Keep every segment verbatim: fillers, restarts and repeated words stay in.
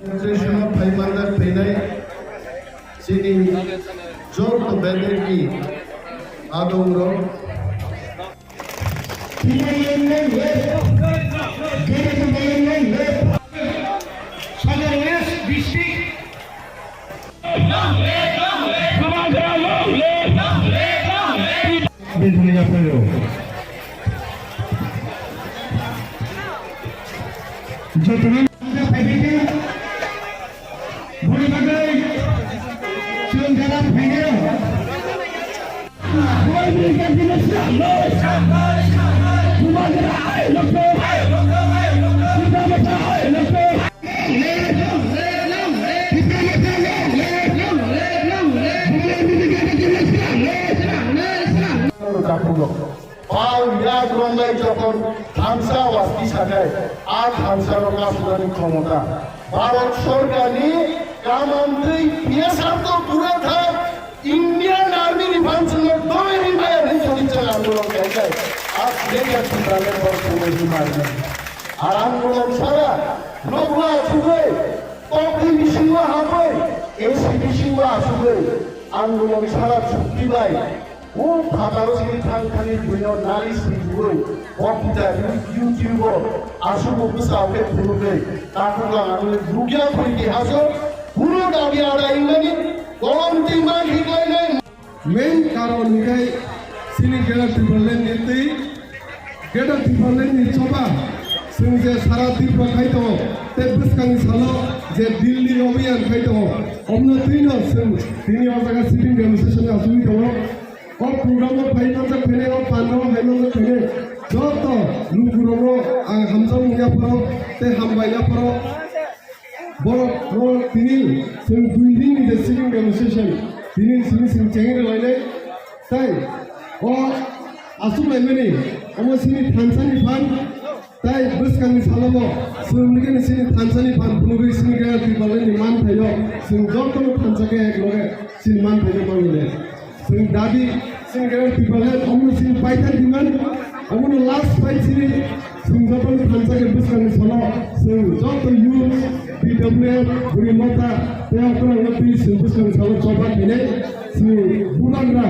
Federation of Phaimanda Phainai chini joto bedekni adongrok. Sadar West District. Bini thani yaphaio. Jotono. Boni bagwi chwng jara phainairok. Pal yak romlai jokhon thansa wati sakai, a thansa rok kasunani khomota. Bharat sorkarni kamantwi P S R to pura thak, Indian Army ni phan chwngno doi ri maya hwnwi chwng andolon khai khai. A Greater Tipraland bor sumai hwnwi marnai. Ar andolon sara nokla chugwi, tokni bisingo habwi, A C bisingo asugwi, andolon sara chukti bai. O phataro sini thang thani buino nali sini bui. O pita YouTube o asuk o bwsa o khe phunukgwi. Takhuk lang ang le dugya phuri di hajo. Phuru dabi ada ingmani kolom tingma khiklainai. Main karon hikai sini Greater Tipraland ni twi Greater Tipraland ni choba, chwng je sara Tripura khai tongo, tei bwskangni salo je Delhi Abhiyan khai tongo, omno twino chwng tini o jaga sitting demonstration achugwi tongo. O program o phai manjak phainai, o pandal o phai manjak phainai, joto lukurokno ang hamjakmung yapharo tei hambai yapharo. Borok no tini chwng dui din ni je sitting demonstration, tini sini chwng chengri lainai. Tai o asuk laimani, omo sini thansa ni phan, tai bwskang ni salomo chwng nini sini thansa ni phan phunugwi sini Greater Tipraland ni manthaio chwng joto no thansa khe ek loge sini manthaino mangwi le. Chwng dabi, chwng Greater Tipraland, omo chini paithak demand, omono last fight chini, chwng jotono thansa khe bwskangni salo, chwng joto youth, T W F, bwrwi motha, tei okhorokno twi chwng bwskangni salo choba khainai, chini bubagra,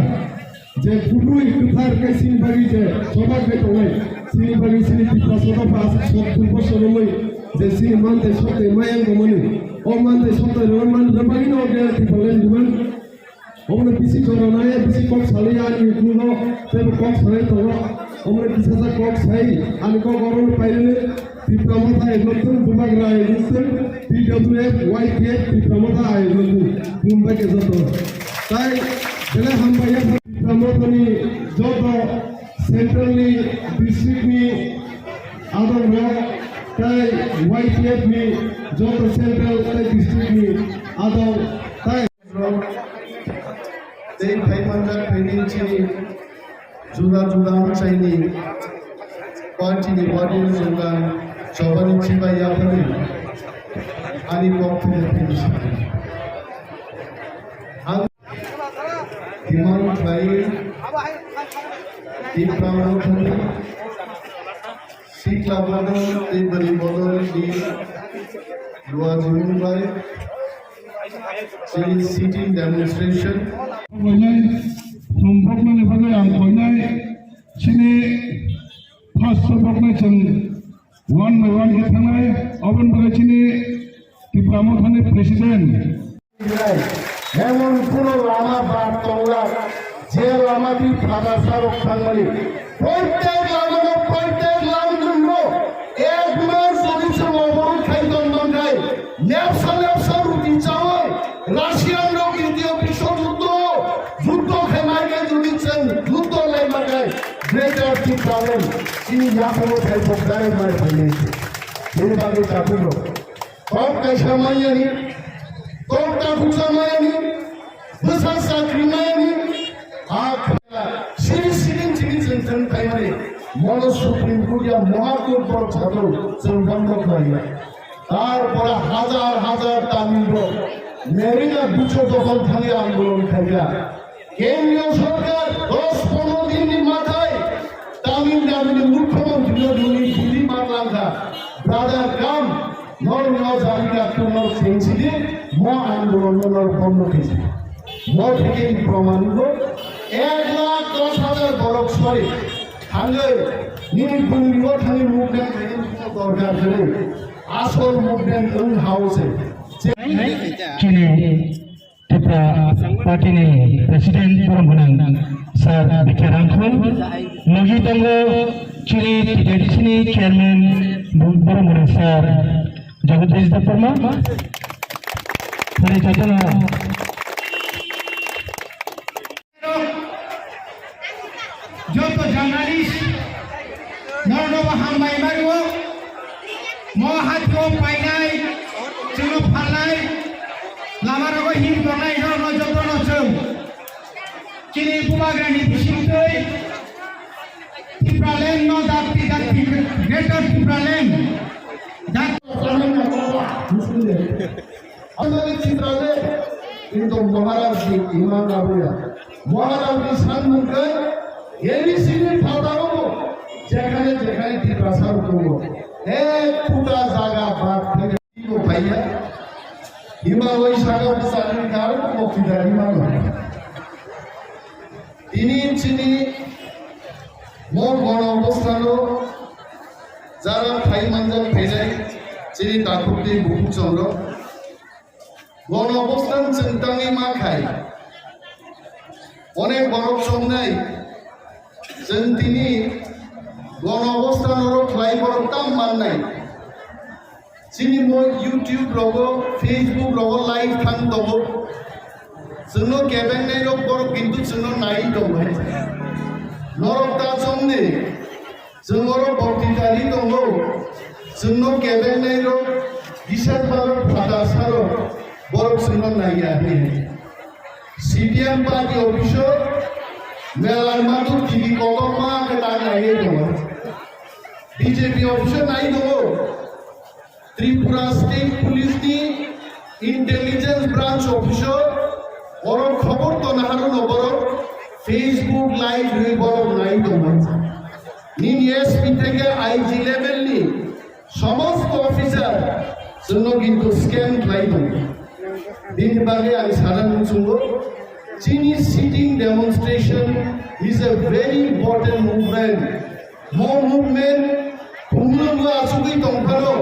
je kubui kwthar khe chini bagwi je choba khai tongnai, chini bagwi chini Tiprasa dopha aswk sottur bosor romwi, je chini manthai sothai mayang tongmani, o manthai sothai rwmani bagwino Greater Tipraland demand. Omono bisi jora nai, bisi kok salai ani ulo, tebo kok salai tongo. Omono kisa sa kok sai, ani kok oro ni pailele, Tipra Motha Ayogon, Bubagra Ayogon, T W F, Y P F, Tipra Motha Ayogon, Mumbai ke joto. Tai, bele hambai ya, Tipra Motha ni joto central ni district ni adong rok, tai Y P F ni joto central tai district ni adong, tai Tei phai manjak phaini chini juda juda amchaini party ni party ni jwngkang chobani chibai yaphani ani kok thwngwi phini sadi. Ang demand khlai Tipra Mothani sikla bodol tei bwrwi bodol ni luajimung bai Chini sitting demonstration. Koinai, thum boknani bagwi ang koinai, chini first boknai chwng one by one khe thangnai, aboni bagwi chini Tipra Mothani president. Emon kuno lama bar tongla. Je lama di phatarsa rok thangmani. Proitek lama no, proitek lamjung no. Ek mas jodi se oborot khai tong tong khai. Lepsa lepsa ruti chawi. Russian rok India biswa juddo. Juddo khai mai khai jodi cheng. Juddo lai ma khai. Greater Tipraland. Chini yakobo khai bok dare mai khai nei. Bini bagwi takhuk rok. Kok kaisa mayani, kok takhuksa mayani, bwsa chakri mayani, a kha-, siri siri chini chwng chwng Mono Supreme Court ya Mahacourt borok chado chwng bondho khlaiya. Tarpore hajar hajar Tamil rok Marina Beach o dokhol thangwi andolon khaikha. Kendriya sorkar dos pondro din ni mathai Tamil Nadu ni mukhyamantri no nini Delhi ma tlangkha. Brother, come, nor no jari ka tu nor sensi di, mo andolon no nor bondho khaisi. Mo theke ni proman go ek lakh dos hajar borok sori thangwi nini bwrwi o thangwi movement khaikhe dorkar kwrwi. Asol movement wng house. Chini Tipra Party ni President borok gwnang Sir Bikha Rangkhol, logi tongo chini T T D C ni Chairman borok gwnang Sir Jagadish Debbarma. Sari jotono. Joto journalist norokno bo hambai mano. Mo hatio painai, chwngno phalnai, lama rogo him tongnai norokno jotono chwng. Chini bubagrani bisingtwi Tipraland no dakti dakti Greater Tipraland dakti Amari Tiprale, kintu Maharaj ni iman labuya. Maharaj ni sanmung kai, A D C ni phataro bo, jekhane jekhane Tiprasa rok tongo. Ek phuta jaga bad theke bo phaiya. Himalaya saka bwsani kar bo kidari mano. Tini chini mo gono obostano jara phai manjak phainai chini takhuk tei bukhuk chwng rok. Gono obostan chwng tangwi ma khai. Onek borok chongnai. Chwng tini gono obostan oro khlai borok tam mannai. Chini mo YouTube rogo, Facebook rogo live thang tongo. Chwngno kebengnai rok borok kintu chwngno nai tongo. Norok ta chongni. Chwng oro bokti tari tongo. Chwngno kebengnai rok, December phatar salo borok chwngno naiya hwnwi. C P M party office o Melar Madhu T V kotor ma khe ta naiwi tongo. B J P office o nai tongo. Tripura State Police ni Intelligence Branch Officer borok khobor tona haro no borok Facebook live rwi borok nai tongmani. Nini S P theke I G level ni somosto officer chwngno kintu scam khlai tongo. Bini bagwi ang sana muchungo, chini sitting demonstration is a very important movement. Mo movement khumlwngo achugwi tongphano,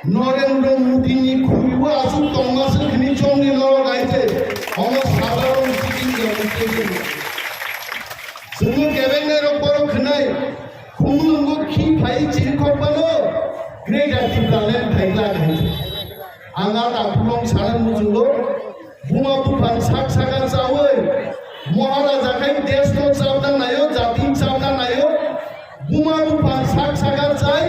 Narendra Modi ni khumlwngo achuk tongma se khini chongni norok aite, omo sadharon sitting demonstration. Chwngno kebengnai rok borok khwnai, khumlwngo khi phai chini khokbano, Greater Tipraland phaikla khai. Ang a takhumung sana muchungo, Buma buphang sak saka chawi, Maharaja khai desh no chabna nayo, jati chabna nayo, buma buphang sak saka chai,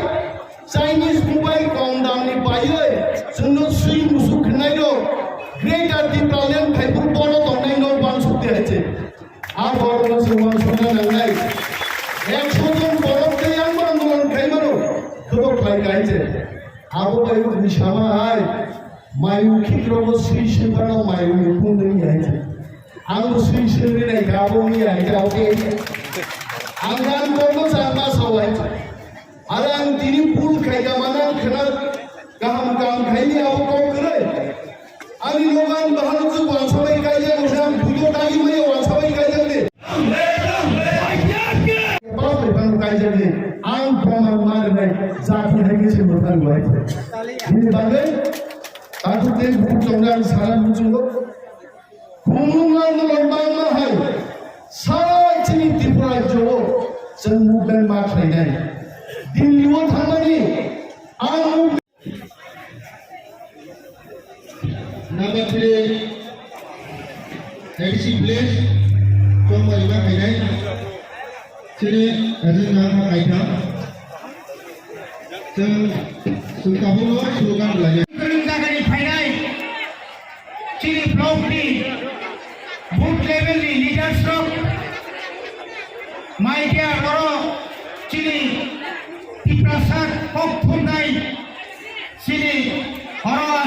Chinese mobile kom dam ni paiwi, chwngno sui musuk khwnai rok, Greater Tipraland khai phuru bono tongnai no bansuk de hai se. A borok no se uansukna nangnai. Ekso jon borok tei ang bo andolon khai mano, khebo khlai khai se. Abo bai wngwi sama hai, mayung khikrokbo sui sui phano mayung ni phung nwi hai se. Ang bo sui sui nwi nai kha, abo wngwi hai kha, okay. Ang gan kokno changma sao hai se. Are ang tini bul khai kha mano ang khna kaham kaham khai ni abo kok kwrwi. Ani nogo ang bahano chwng uansabai kaijak, ang buino dagi maya uansabai kaijak de. Bang bai bang kaijak de. Ang bang ang mar bai jati hai khe se mutan bai. Bini bagwi takhuk tei bukhuk chongnai ang sana muchungo. Khumlwng ang no bang ma hai. Sa chini Tripura rajyo o chwng movement ma khlainai. Delhi o thangmani ang Number three, A D C village, Chongmari ma khainai, chini agenda ma kaitham. Chwng, chwng tabukno slogan lainai. Kwrwng jagani phainai, chini block ni booth level ni leaders rok, my dear, chini Tiprasa kok thumnai chini oro